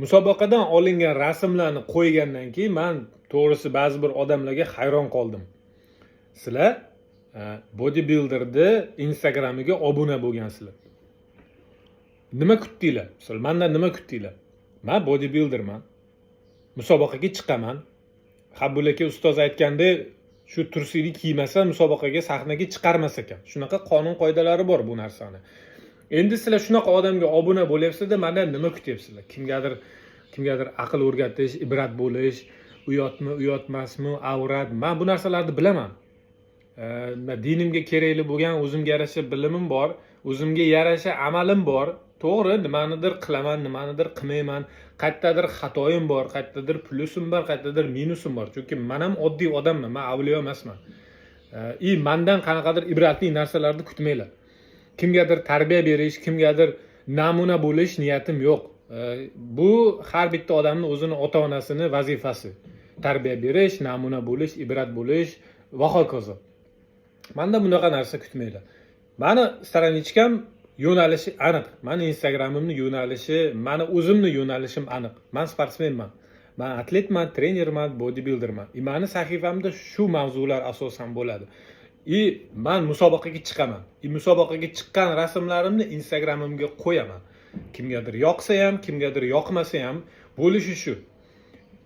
Musobaqadan olingan rasmlarni qo'ygandan keyin man, to'g'risi, ba'zi bir odamlarga hayron qoldim. Sizlar bodybuilderni Instagramiga obuna bo'lgansizlar, nima kutdinglar? Misol, mandan nima kutdinglar? Man bodybuilderman, musobaqaga chiqaman. Habul aka, ustoz aytgandek, shu trusini kiymasa, musobaqaga, sahnaga chiqarmas ekan. Shunaqa qonun qoidalari bor bu narsani. Endi sizlar shunaqa odamga obuna bo'lyapsizlar, mandan nima kutyapsizlar? Kimgadir aql o'rgatish, ibrat bo'lish, uyatmi, uyatmasmi, avrat. Man bu narsalarni bilaman. Nima, dinimga kerakli bo'lgan o'zimga yarasha bilimim bor, o'zimga yarasha amalim bor. To'g'ri, nimanidir qilaman, nimanidir qilmayman, qayerdadir xatoyim bor, qayerdadir plyusim bor, qayerdadir minusim bor, chunki man ham oddiy odamman, man avliyo emasman. И mandan qanaqadir ibratli narsalarni kutmanglar. Kimgadir tarbiya berish, kimgadir namuna bo'lish niyatim yo'q. Bu har bitta odamni o'zini ota onasini vazifasi: tarbiya berish, namuna bo'lish, ibrat bo'lish va hokazo. Mandan bunaqa narsa kutmanglar. Mani страничка m yo'nalishi aniq, mani Instagramimni yo'nalishi, mani o'zimni yo'nalishim aniq. Man sportsmenman, man atletman, trenerman, bodybuilderman и mani sahifamda shu mavzular asosan bo'ladi. И man musobaqaga chiqaman и musobaqaga chiqqan rasmlarimni Instagramimga qo'yaman. Kimgadir yoqsa ham, kimgadir yoqmasa ham, bo'lishi shu.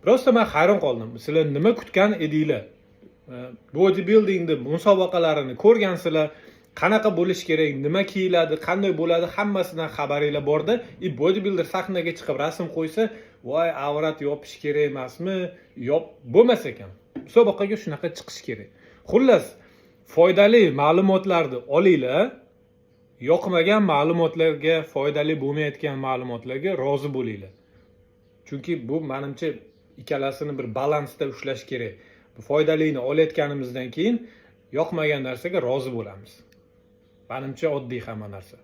Просто man hayron qoldim, sizlar nima kutgan edinglar? Bodybuildingni musobaqalarini ko'rgansizlar, qanaqa bo'lishi kerak, nima kiyiladi, qanday bo'ladi, hammasidan xabaringlar borda. И bodybuilder sahnaga chiqib rasm qo'ysa, voy, avrat yopish kerak emasmi? Yop bo'lmas ekan, musobaqaga shunaqa chiqish kerak. Xullas, foydali ma'lumotlarni olinglar, yoqmagan ma'lumotlarga, foydali bo'lmayotgan ma'lumotlarga rozi bo'linglar, chunki bu, manimcha, ikkalasini bir balansda ushlash kerak. Foydalini olayotganimizdan keyin yoqmagan narsaga rozi bo'lamiz. Manimcha, oddiy hamma narsa.